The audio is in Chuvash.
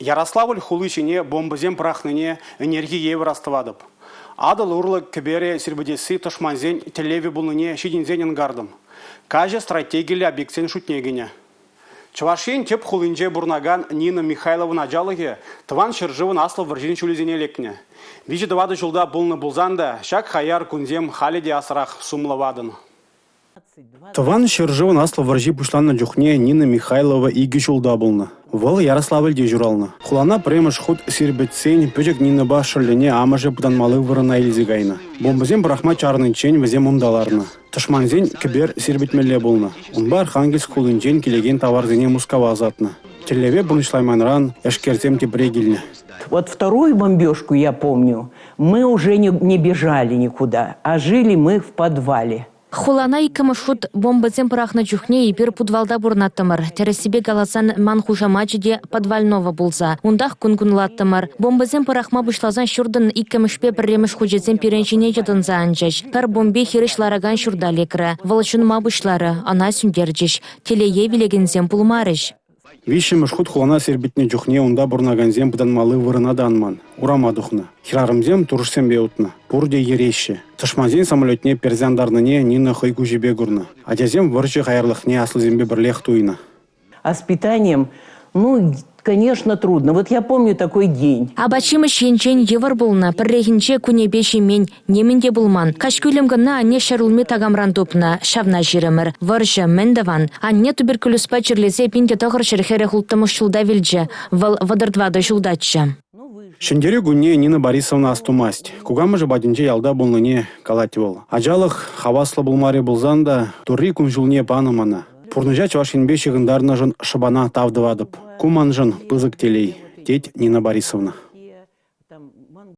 Ярославль хули ҫине бомбӑсем пӑрахнине ӗнерхи евӗр астӑватӑп. Атӑл урлӑ кӗпере сирпӗтесси тӑшмансен тӗллевӗ пулнине ҫитӗнсен ӑнкартӑм. Каҫӑ стратегиллӗ объектсен шутне кӗнӗ. Чӑваш Ен тӗп хулинче пурӑнакан Нина Михайловӑн ачалӑхӗ Тӑван ҫӗршывӑн Аслӑ вӑрҫин ҫулӗсене лекнӗ. Виҫӗ-тӑватӑ ҫулта пулнӑ пулсан та ҫак хаяр кунсем халӗ те асрах сумлӑ ватӑн. Тӑван ҫӗршывӑн Аслӑ вӑрҫи пуҫланнӑ чухне Нина Михайлова 2 ҫулта пулнӑ. Вӑл Ярославльте ҫуралнӑ. Хулана пӗрремӗш хут сирпӗтсен пӗчӗк Нинӑпа шӑллӗне амӑшӗ пытанмалли вырӑна илсе кайнӑ. Бомбӑсем пӑрахма чарӑниччен вӗсем унта ларнӑ. Тӑшмансен кӗпер сирпӗтмелле пулнӑ. Унпа Архангельск хулинчен килекен таварсене Мускава ӑсатнӑ. Тӗллеве пурнӑҫлайманран эшкерсем тепре килнӗ. Вот вторую бомбежку, я помню, мы уже не, не бежали никуда, а жили мы в подвале. Хулана иккӗмӗш хут бомбӑсем пӑрахнӑ чухне эпир путвалта пурӑнаттӑмӑр. Тӗрӗссипе каласан, ман хушамачӗ те Подвальнова пулса. Унтах кун кунлаттӑмӑр. Бомбӑсем пӑрахма пуҫласан ҫуртӑн иккӗмӗшпе пӗрремӗш хучӗсем пирӗн ҫине йӑтӑнса анчӗҫ. Пӗр бомби хирӗҫ ларакан ҫурта лекрӗ. Вӑл ҫунма пуҫларӗ, ӑна сӳнтерчӗҫ. Телее вилекенсем пулмарӗҫ. Виҫҫӗмӗш хут хулана сирпӗтнӗ чухне унта пурӑнакансем пытанмалли вырӑна та анман, урама тухнӑ. Хӗрарӑмсем турӑшсемпе утнӑ. Пурте йӗреҫҫӗ. Тӑшмансен самолетне персе антарнине Нина хӑй куҫӗпе курнӑ. Ачасем вӑрҫӑ хаярлӑхне аслисемпе пӗрлех туйнӑ. А с питанием, ну, конечно, трудно. Вот я помню такой день. Апат-ҫимӗҫ енчен йывӑр пулнӑ. Пӗррехинче кунӗпе ҫимен, нимӗн те пулман. Каҫкӳлӗм кӑна анне ҫӗрулми такамран тупнӑ. Ҫавна ҫирӗмӗр. Вӑрҫӑ, мӗн тӑван? Анне туберкулезпа чирлесе 1946 ҫулта вилчӗ. Вӑл 34 ҫултаччӗ. Ҫӗнтерӳ кунне Нина Борисовна астумасть. Кукамӑшӗ патӗнче ялта пулнине калать вӑл. Ачалӑх хаваслӑ пулмарӗ пулсан та Турри кун-ҫулне панӑ мана. Пурнӑҫа Чӑваш Енпе ҫыхӑнтарнӑшӑн шӑпана тав тӑватӑп. Ку маншӑн пысӑк телей, тет Нина Борисовна.